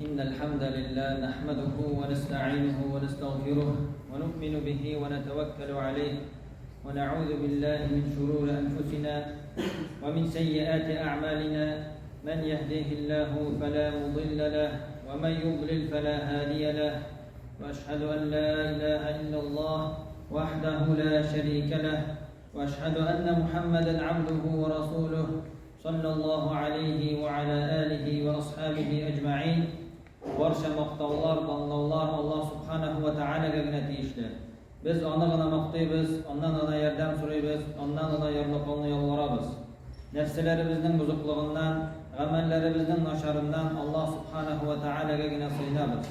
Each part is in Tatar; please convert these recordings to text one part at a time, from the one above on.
إن الحمد لله نحمده ونستعينه ونستغفره ونؤمن به ونتوكل عليه ونعوذ بالله من شرور أنفسنا ومن سيئات أعمالنا من يهديه الله فلا مضل له ومن يضلل فلا هادي له وأشهد أن لا إله إلا الله وحده لا شريك له وأشهد أن محمدا عبده ورسوله صلى الله عليه وعلى آله وأصحابه أجمعين Барча мактаулар, данлаулар Аллаһ Субханаһу ва Тәгаләгә генә тиешле. Без Аны гына мактыйбыз, Аннан гына ярдәм сорыйбыз, Аннан гына ярлыкауны ялварабыз. Нәфселәребезнең бозыклыгыннан, гамәлләребезнең начарыннан Аллаһ Субханаһу ва Тәгаләгә генә сыенабыз.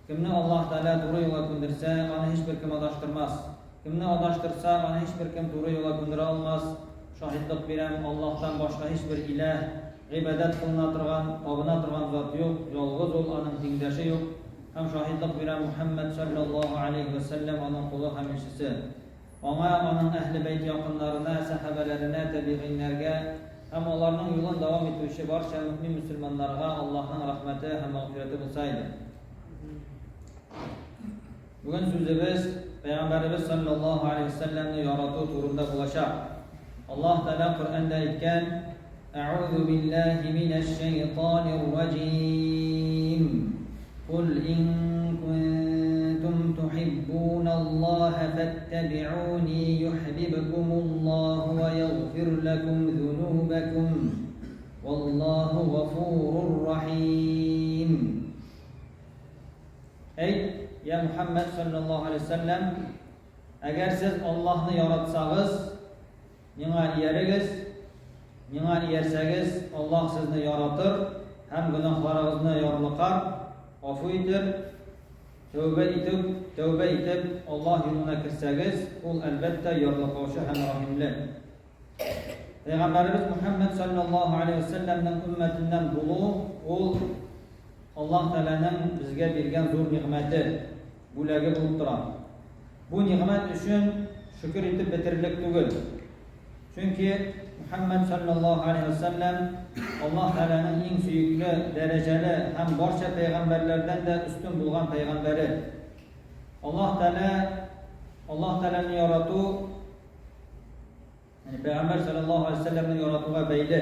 Кемне Аллаһ Тәгалә туры юлга күндерсә, аны һичбер кем адаштырмас. Кемне адаштырса, аны һичбер кем туры юлга күндерә алмас. Шаһитлык бирәм, Аллаһтан башка һичбер иләһ, гыйбадәт кылына торган, табына торган зат юк, ялгыз Ул, Аның тиңдәше юк. Һәм шаһитлык бирәм, Мухәммәд салләллаһу галәйһи вә сәлләм Аның колы һәм илчесе. Аңа, аның әһле бәйт якыннарына, сәхабәләренә, тәбигыйннәргә һәм аларның юлын дәвам итүче барча мөэмин-мөселманнарга Аллаһның рәхмәте һәм мәгъфирәте булса иде. Бүген сүзебез Пәйгамбәребез саллаллаһу алейһи ва сәлләмне ярату турында булачак. Аллаһ Тәгалә Коръәндә әйткән: Әгъузу биллаһи минәш шәйтанир раҗим. Кул ин кунтум тухиббуналлаһа фаттабиуни юхбибкумуллаһу ва ягъфир ләкум зунубакум. Валлаһу гафурур рахим. Әйт, я Мухаммад саллаллаһу алейһи ва сәлләм, әгәр сез Аллаһны яратсагыз, Миңа иярегез, миңа иярсәгез, Аллаһ сезне яратыр һәм гөнаһларыгызны ярлыкар, гафу итер. Тәүбә итеп, тәүбә итеп, Аллаһ юлына керсәгез, ул әлбәттә ярлыкаучы һәм рәхимле. Пәйгамбәребез Мухәммәд саллаллаһу алейһи ва сәлләмнең өммәтеннән булу ул Аллаһ Тәгаләнең безгә биргән зур нигъмәте, бүләге булып тора. Бу нигъмәт өчен шөкер итеп бетерерлек түгел. Чөнки Мөхәммәд саллаллаһу алейһи ва сәлләм Аллаһ Тәгаләнең иң сөекле, дәрәҗәле һәм барча пәйгамбәрләрдән дә өстен булган пәйгамбәре. Аллаһ Тәгалә Аллаһ Тәгаләне ярату, ягъни пәйгамбәр саллаллаһу алейһи ва сәлләмне яратуга бәйле.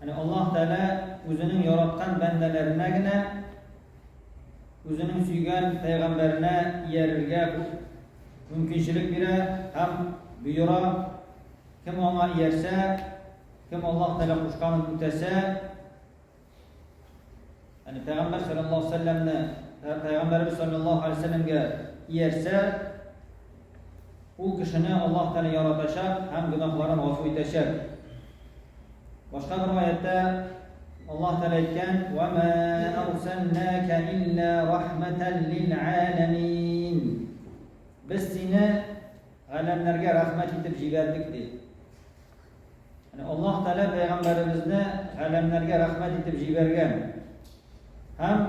Ягъни Аллаһ Тәгалә үзенең яраткан бәндәләренә генә үзенең сөйгән пәйгамбәренә иярергә мөмкинчелек бирә һәм боера. Кем аңа иярсә, кем Аллаһ Тәгалә кушканын үтәсә, ягъни пәйгамбәр саллаллаһу алейһи вәсәлләмне, пәйгамбәребез саллаллаһу алейһи вәсәлләмгә иярсә, ул кешене Аллаһ Тәгалә яратачак һәм гөнаһларын гафу итәчәк. Башка бер аятта Аллаһ Тәгалә әйткән: "Ва ма арсалнака илля рахматан лил аламин." Без сине галәмнәргә рәхмәт итеп җибәрдек, ди. Яни Аллаһ Тәгалә пәйгамбәребезне галәмнәргә рәхмәт итеп җибәргән. Һәм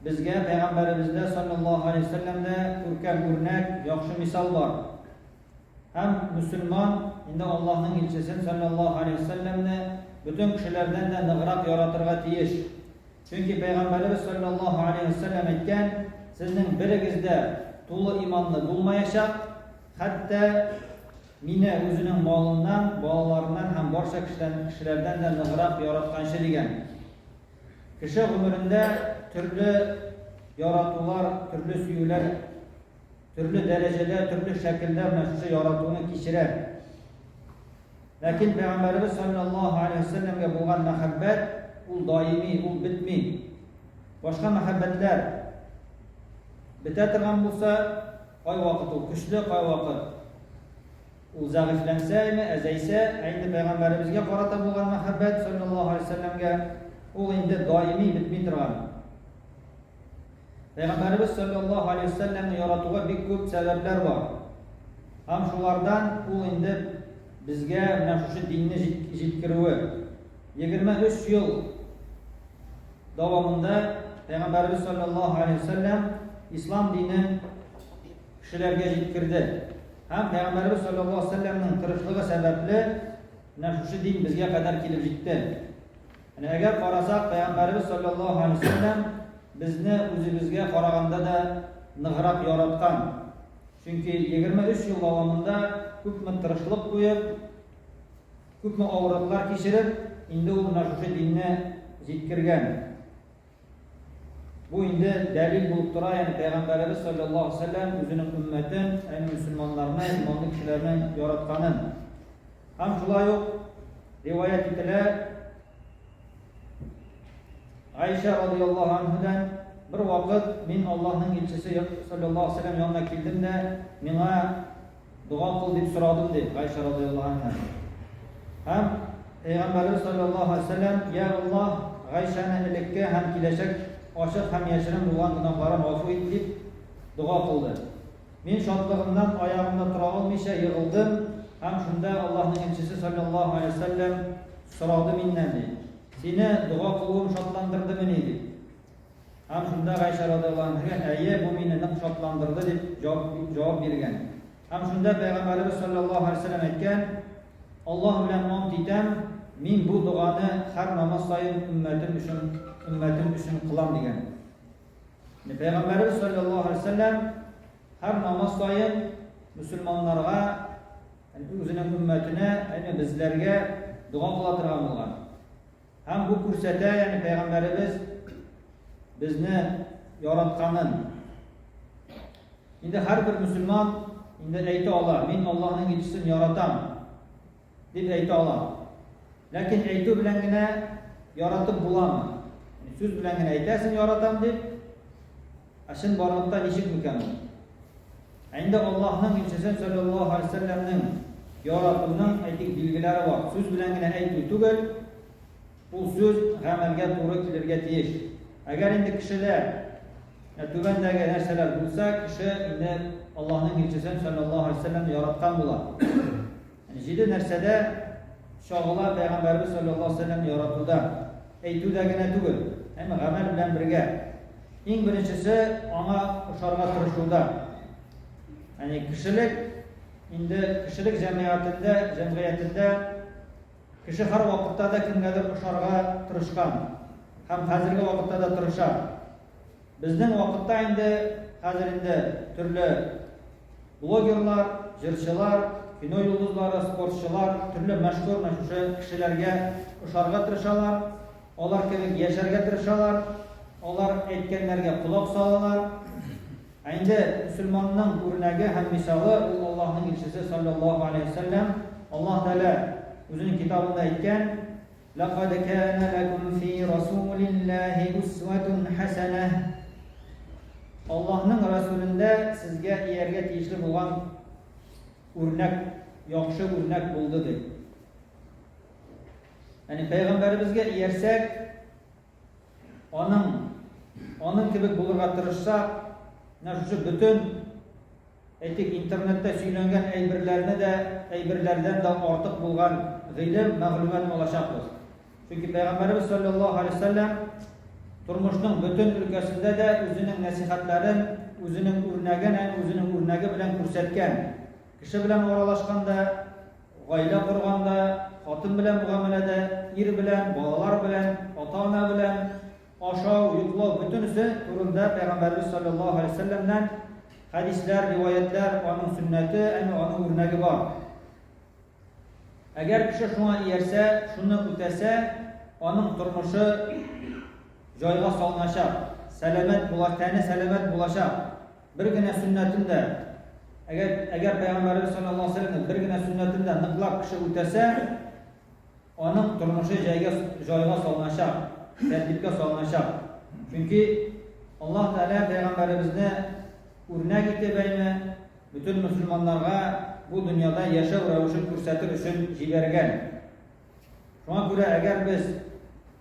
безгә пәйгамбәребездә саллаллаһу алейһи вәсәлләмдә күркәм үрнәк, яхшы мисал бар. Һәм мөселман инде Аллаһның илчесен саллаллаһу алейһи вәсәлләмне бөтен кешеләрдән дә ныграк яратырга тиеш. Чөнки пәйгамбәребез саллаллаһу алейһи вәсәлләм әйткән, сезнең берегез дә тулы иманлы булмаячак, хәтта Мине үзенең малыннан, балаларыннан һәм барча кешеләрдән дә ныграк яратканчы дигән. Кеше гомерендә төрле яратулар, төрле сөюләр, төрле дәрәҗәдә, төрле шәкелдә менә шушы яратуны кичерә. Ләкин Пәйгамбәребез саллаллаһу алейһи вәсәлләмгә булган мәхәббәт ул даими, ул бетми. Башка мәхәббәтләр бетә торган булса, Кайвакыт ул көчле, кайвакыт ул зәгыйфьләнсә, әйме, әзәйсә, ә инде пәйгамбәребезгә карата булган мәхәббәт, саллаллаһу алейһи вәсәлләмгә, ул инде даими бетми торган. Пәйгамбәребез саллаллаһу алейһи вәсәлләмне яратуга бик күп сәбәпләр бар. Һәм шулардан ул инде безгә менә шушы динне җиткерүе. 23 ел дәвамында Пәйгамбәребез саллаллаһу алейһи вәсәлләм ислам динен кешеләргә җиткерде. Һәм Пәйгамбәребез саллаллаһу алейһи вәсәлләмнең тырышлыгы сәбәпле менә шушы дин безгә кадәр килеп җитте. Менә әгәр карасак, Пәйгамбәребез саллаллаһу алейһи ва сәлләм безне үзебезгә караганда да ныграк яраткан. Чөнки 23 ел дәвамында күпме тырышлык куеп, күпме авырлыклар кичереп, инде ул менә шушы динне җиткергән. Бу инде дәлил булып тора, ягъни Пәйгамбәребез саллаллаһу алейһи ва сәлләм үзенең өммәтен, ягъни мөселманнарны, иманлы кешеләрне яратканын. Һәм шулай ук риваять ителә Айша радияллаһу анһудан бер вакыт мин Аллаһның илчесе саллаллаһу алейһи ва сәлләм янына килдем дә, миңа дога кыл дип сорадым, ди Гайшә радияллаһу анһа. Һәм Пәйгамбәребез саллаллаһу алейһи ва сәлләм, Я Аллаһ, Гайшәне элекке һәм киләчәк ачык һәм яшерен булган гөнаһларын гафу ит, дип дога кылды. Мин шатлыгымнан аягымда тора алмыйча егылдым һәм шунда Аллаһның илчесе саллаллаһу алейһи ва сәлләм сорады миннән, ди, Сине дога кылуым шатландырдымыни, дип. Һәм шунда Гайшә радияллаһу анһа, Әйе, бу мине нык шатландырды, дип җавап биргән. Һәм шунда Пәйгамбәребез саллаллаһу алейһи ва сәлләм әйткән, Аллаһ белән ант итәм, мин бу доганы һәр намаз саен өммәтем өчен өммәтем өчен кылам, дигән. Пәйгамбәребез саллаллаһу алейһи ва сәлләм һәр намаз саен мөселманнарга, үзенең өммәтенә, ягъни безләргә дога кыла торган булган. Һәм бу күрсәтә, ягъни пәйгамбәребез безне яратканын. Инде һәрбер мөселман инде әйтә ала, мин Аллаһның илчесен яратам, дип әйтә ала. Ләкин әйтү белән генә яратып буламы? Сүз белән генә әйтәсең яратам дип, ә чынбарлыкта ничек микән ул? Ә инде Аллаһның илчесен саллаллаһу алейһи вәсәлләмнең яратуның әйтик билгеләре бар. Сүз белән генә әйтү түгел, ул сүз гамәлгә туры килергә тиеш. Әгәр инде кешедә түбәндәге нәрсәләр булса, кеше инде Аллаһның илчесен саллаллаһу алейһи вәсәлләмне яраткан була. Җиде нәрсәдә чагыла Пәйгамбәребез саллаллаһу алейһи вәсәлләмне яратуда. Әйтүдә генә түгел, әмма гамәл белән бергә. Иң беренчесе аңа ошарга тырышуда. Ягъни кешелек инде кешелек җәмгыятендә, җәмгыятендә кеше һәр вакытта да кемгәдер ошарга тырышкан һәм хәзерге вакытта да тырыша. Безнең вакытта инде хәзер инде төрле блогерлар, җырчылар, кино йолдызлары, спортчылар, төрле мәшһүр менә шушы кешеләргә ошарга тырышалар, алар кебек яшәргә тырышалар, алар әйткәннәргә колак салалар. Ә инде мөселманның үрнәге һәм мисалы ул Аллаһның илчесе саллаллаһу алейһи ва сәлләм. Аллаһ Тәгалә үзенең китабында әйткән: Ләкад кана ләкум фи расулиллаһи усватун хәсәнә. Аллаһның Расулендә сезгә ияргә тиешле булган үрнәк, яхшы үрнәк булды ди. Ягъни пәйгамбәребезгә иярсәк, аның аның кебек булырга тырышсак, менә шушы бөтен Әйтик, интернетта сөйләнгән әйберләрне дә, әйберләрдән дә артык булган гыйлем, мәгълүмат алачакбыз. Чөнки Пәйгамбәребез салләллаһу алейһи ва сәлләм тормышның бөтен өлкәсендә дә үзенең нәсихәтләрен, үзенең үрнәген, үзенең үрнәге белән күрсәткән. Кеше белән аралашканда, гаилә корганда, хатын белән мөгамәләдә, ир белән, балалар белән, ата-ана белән, ашау, йоклау, бөтенесе турында Пәйгамбәребез салләллаһу алейһи ва сәлләмнән хәдисләр, риваятьләр, аның сөннәте, әмма аның үрнәге бар. Әгәр кеше шуңа иярсә, шуны үтәсә, аның тормышы җайга салыначак, сәламәт була, тәне сәламәт булачак. Бер генә сөннәтен дә, әгәр, әгәр Пәйгамбәребез саллаллаһу алейһи ва сәлләмнең бер генә сөннәтен дә ныклап кеше үтәсә, Аның тормышы җайга, җайга салыначак, тәртипкә салыначак. Чөнки Аллаһ Тәгалә пәйгамбәребезне үрнәк итеп әйме, бөтен мөселманнарга бу дөньяда яшәү рәвешен күрсәтер өчен җибәргән. Шуңа күрә әгәр без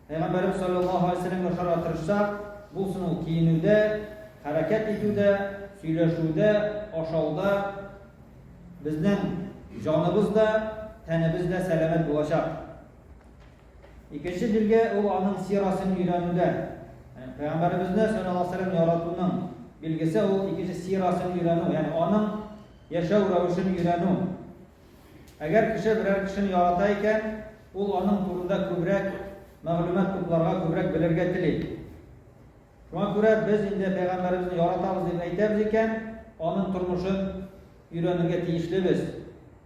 пәйгамбәребез саллаллаһу алейһи вәсәлләмгә ошарга тырышсак, булсын ул киенүдә, хәрәкәт итүдә, сөйләшүдә, ашауда, Безнең җаныбыз да, тәнебез дә сәламәт булачак. Икенче билге ул аның сирасын өйрәнүдә. Пәйгамбәребезне саллаллаһу алейһи вәсәлләм яратуның билгесе ул икенче сирасын өйрәнү, ягъни аның яшәү рәвешен өйрәнү. Әгәр кеше берәр кешене ярата икән, ул аның турында күбрәк мәгълүмат тупларга, күбрәк белергә тели. Шуңа күрә без инде пәйгамбәребезне яратабыз дип әйтәбез икән, аның тормышын өйрәнергә тиешлебез.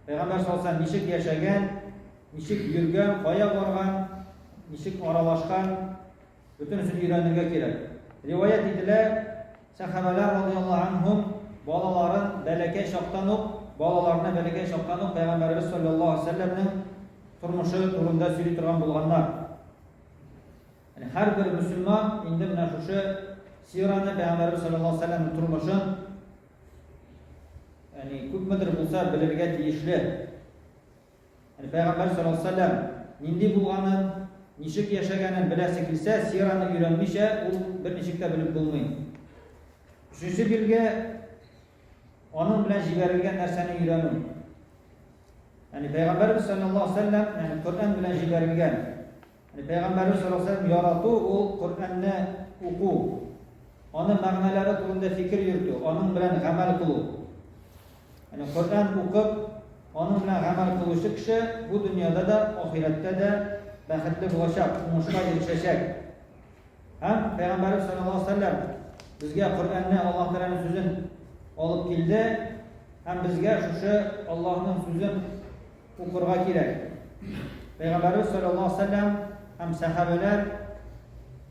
Пәйгамбәр саллаллаһу ничек яшәгән, ничек йөргән, кая барган, ничек аралашкан, бөтенесен өйрәнергә кирәк. Риваять ителә, сәхабәләр радияллаһу анһум балаларын бәләкәй чактан ук, балаларына бәләкәй чактан ук пәйгамбәребез саллаллаһу алейһи вәсәлләмнең тормышы турында сөйли торган булганнар. Ягъни һәрбер мөселман инде менә шушы сираны, пәйгамбәребез саллаллаһу алейһи вәсәлләмнең тормышын ягъни күпмедер булса белергә тиешле. Ягъни пәйгамбәр саллаллаһу алейһи вәсәлләм нинди булганын, ничек яшәгәнен беләсе килсә, сираны өйрәнмичә ул берничек тә белеп булмый. Өченче билге аның белән җибәрелгән нәрсәне өйрәнү. Ягъни пәйгамбәрбез саллаллаһу алейһи вәсәлләм, ягъни Коръән белән җибәрелгән. Пәйгамбәребез саллаллаһу алейһи вәсәлләм ярату ул Коръәнне уку, аның мәгънәләре турында фикер йөртү, аның белән гамәл кылу. Ягъни Коръән укып, аның белән гамәл кылучы кеше бу дөньяда да, ахирәттә дә бәхетле булачак, уңышка ирешәчәк. Һәм Пәйгамбәребез саллаллаһу алейһи вәсәлләм безгә Коръәнне, Аллаһ Тәгаләнең сүзен алып килде һәм безгә шушы Аллаһның сүзен укырга кирәк. Пәйгамбәребез саллаллаһу алейһи вәсәлләм һәм сәхабәләр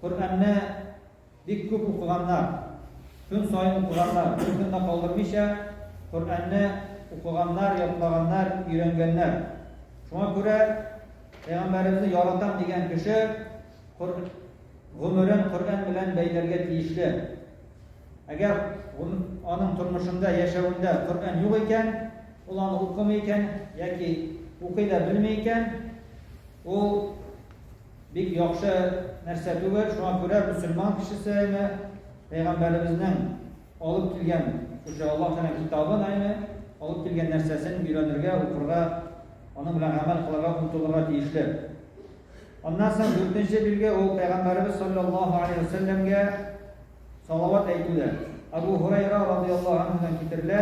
Коръәнне бик күп укыганнар. Көн саен укыганнар, бер көн дә калдырмыйча Коръәнне укыганнар, ятлаганнар, өйрәнгәннәр. Шуңа күрә Пәйгамбәребезне яратам дигән кеше гомерен Коръән белән бәйләргә тиешле. Әгәр аның тормышында, яшәвендә Коръән юк икән, ул аны укымый икән яки укый да белми икән, ул бик яхшы нәрсә түгел. Шуңа күрә мөселман кешесе әйме пәйгамбәребезнең алып килгән шушы Аллаһ Тәгаләнең китабын әйме алып килгән нәрсәсен өйрәнергә, укырга, аның белән гамәл кылырга омтылырга тиешле. Аннан соң дүртенче билге ул пәйгамбәребез саллаллаһу алейһи ва сәлләмгә салават әйтүдә. Абу Һурайра радияллаһу анһудан китерелә.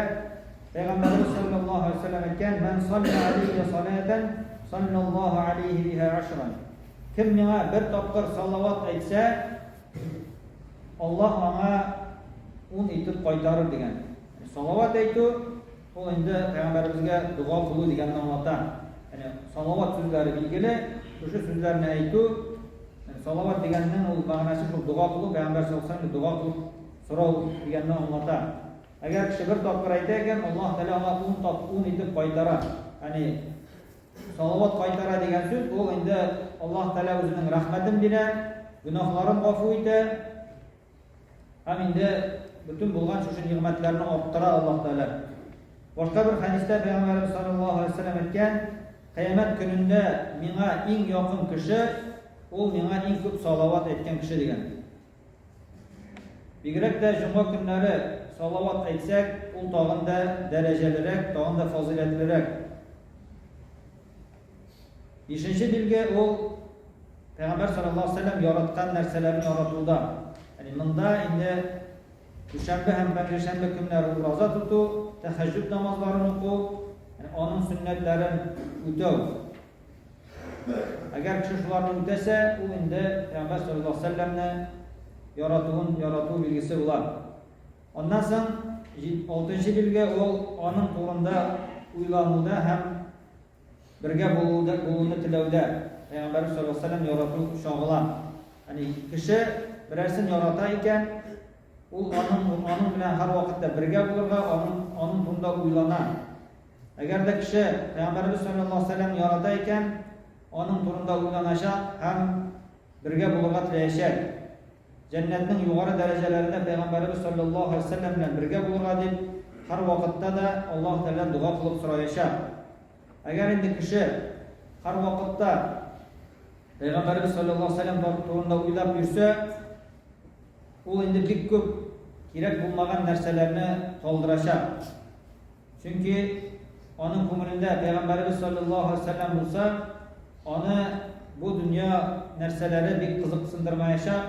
Пәйгамбәребез саллаллаһу алейһи ва сәлләм әйткән: "Ман салла алейһи салатан, саллаллаһу алейһи биһа ашран." Кем миңа бер тапкыр салават әйтсә, Аллаһ аңа ун итеп кайтарыр дигән. Салават әйтү ул инде пәйгамбәребезгә дога кылу дигәнне аңлата. Ягъни салават сүзләре билгеле, шушы сүзләрне әйтү, салават дигәннең ул мәгънәсе шул дога кылу, пәйгамбәр саллаллаһу алейһи дога кылып сорау дигәнне аңлата. Әгәр кеше бер тапкыр әйтә икән, Аллаһ Тәгалә аңа ун тап ун итеп кайтара. Ягъни салават кайтара дигән сүз ул инде Аллаһ Тәгалә үзенең рәхмәтен бирә, гөнаһларын гафу итә. Һәм инде бөтен булган шушы нигъмәтләрне арттыра Аллаһ Тәгалә. Башка бер хәдистә Пәйгамбәребез саллаллаһу алейһи вәсәлләм әйткән, Кыямәт көнендә миңа иң якын кеше, ул миңа иң күп салават әйткән кеше дигән. Бигрәк тә җомга көннәре салават әйтсәк, ул тагын да дәрәҗәлерәк, тагын да фазыйләтлерәк. Бишенче билге ул Пәйгамбәр саллаллаһу алейһи вәсәлләм яраткан нәрсәләрне яратуда. Ягъни монда инде дүшәмбе һәм пәнҗешәмбе көннәре ураза тоту, тәһәҗҗүд намазларын уку, ягъни аның сөннәтләрен үтәү. Әгәр кеше шуларны үтәсә, ул инде Пәйгамбәр саллаллаһу алейһи вәсәлләмне яратуын ярату билгесе була. Аннан соң алтынчы билге ул аның турында уйлануда һәм Бергә булуда, булуны теләүдә Пәйгамбәрбез саллаллаһу алейһи ва сәлләм ярату чагыла. Ягъни кеше берәрсен ярата икән, ул аның аның белән һәрвакытта бергә булырга, аның аның турында уйлана. Әгәр дә кеше Пәйгамбәрбез саллаллаһу алейһи ва сәлләм ярата икән, аның турында уйланачак һәм бергә булырга теләячәк. Җәннәтнең югары дәрәҗәләрендә Пәйгамбәребез салләллаһу галәйһи ва сәлләм белән бергә булырга дип, һәрвакытта да Аллаһ Тәгаләдән дога кылып сораячак. Әгәр инде кеше һәрвакытта Пәйгамбәребез салләллаһу галәйһи ва сәлләм турында уйлап йөрсә, ул инде бик күп кирәк булмаган нәрсәләрне калдырачак. Чөнки аның күңелендә Пәйгамбәребез салләллаһу алейһи ва сәлләм булса, аны бу дөнья нәрсәләре бик кызыксындырмаячак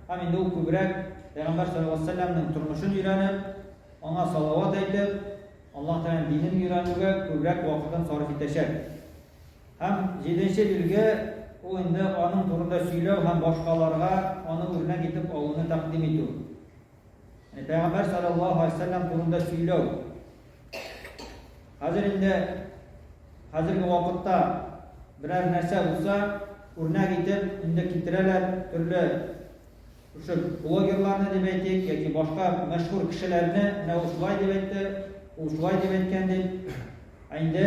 һәм инде ул күбрәк Пәйгамбәр салләллаһу алейһи ва сәлләмнең тормышын өйрәнеп, аңа салават әйтеп, Аллаһ Тәгаләнең динен өйрәнүгә күбрәк вакытын сарыф итәчәк. Һәм җиденче билге ул инде аның турында сөйләү һәм башкаларга аны үрнәк итеп алуны тәкъдим итү. Пәйгамбәр саллаллаһу алейһи вәсәлләм турында сөйләү. Хәзер инде хәзерге вакытта берәр нәрсә булса, үрнәк итеп инде китерәләр төрле шушы блогерларны дип әйтик, яки башка мәшһүр кешеләрне, менә ул шулай дип әйтте, ул шулай дип әйткән дип. Ә инде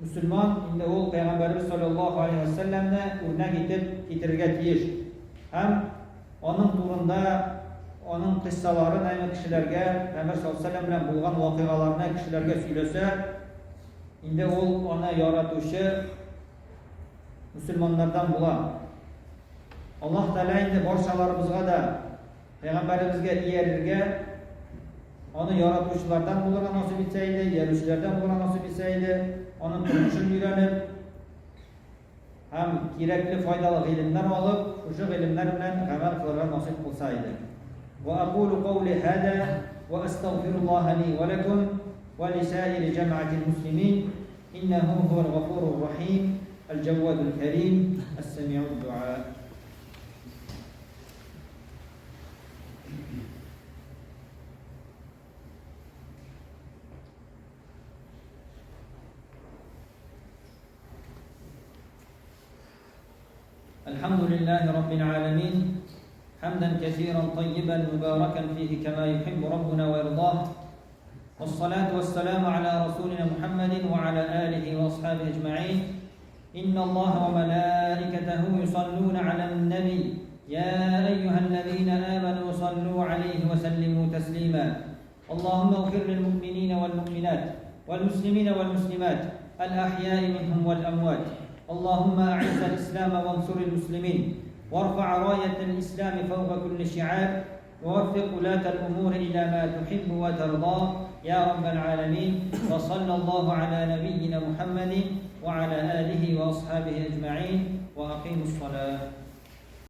мөселман инде ул пәйгамбәребез саллаллаһу алейһи вәсәлләмне үрнәк итеп китерергә тиеш. Һәм аның турында аның кыйссаларын әйме кешеләргә, пәйгамбәр саллаллаһу алейһи вәсәлләм белән булган вакыйгаларны кешеләргә сөйләсә, инде ул аны яратучы мөселманнардан була. Аллаһ Тәгалә инде барчаларыбызга да пәйгамбәребезгә иярергә, аны яратучылардан булырга насыйп итсә иде, иярүчеләрдән булырга насыйп итсә иде, аның тормышын өйрәнеп һәм кирәкле файдалы гыйлемнәр алып, шушы гыйлемнәр белән гамәл кылырга насыйп кылса иде. Ва акулу каули хада ва астагфируллаһа ли ва лакум ва лисаири җәмәгатил муслимин иннәһу һувал гафурур рахим аль-җаввадул карим ас-самиуд дуа. الحمد لله رب العالمين حمدا كثيرا طيبا مباركا فيه كما يحب ربنا ويرضاه والصلاة والسلام على رسولنا محمد وعلى آله وأصحابه أجمعين إن الله وملائكته يصلون على النبي يا أيها الذين آمنوا صلوا عليه وسلموا تسليما اللهم اغفر للمؤمنين والمؤمنات والمسلمين والمسلمات الأحياء منهم والأموات اللهم أعز الإسلام وانصر المسلمين وارفع راية الإسلام فوق كل شعار ووفق ولاة الأمور إلى ما تحب وترضى يا رب العالمين وصلى الله على نبينا محمد وعلى آله وأصحابه أجمعين وأقيموا الصلاة.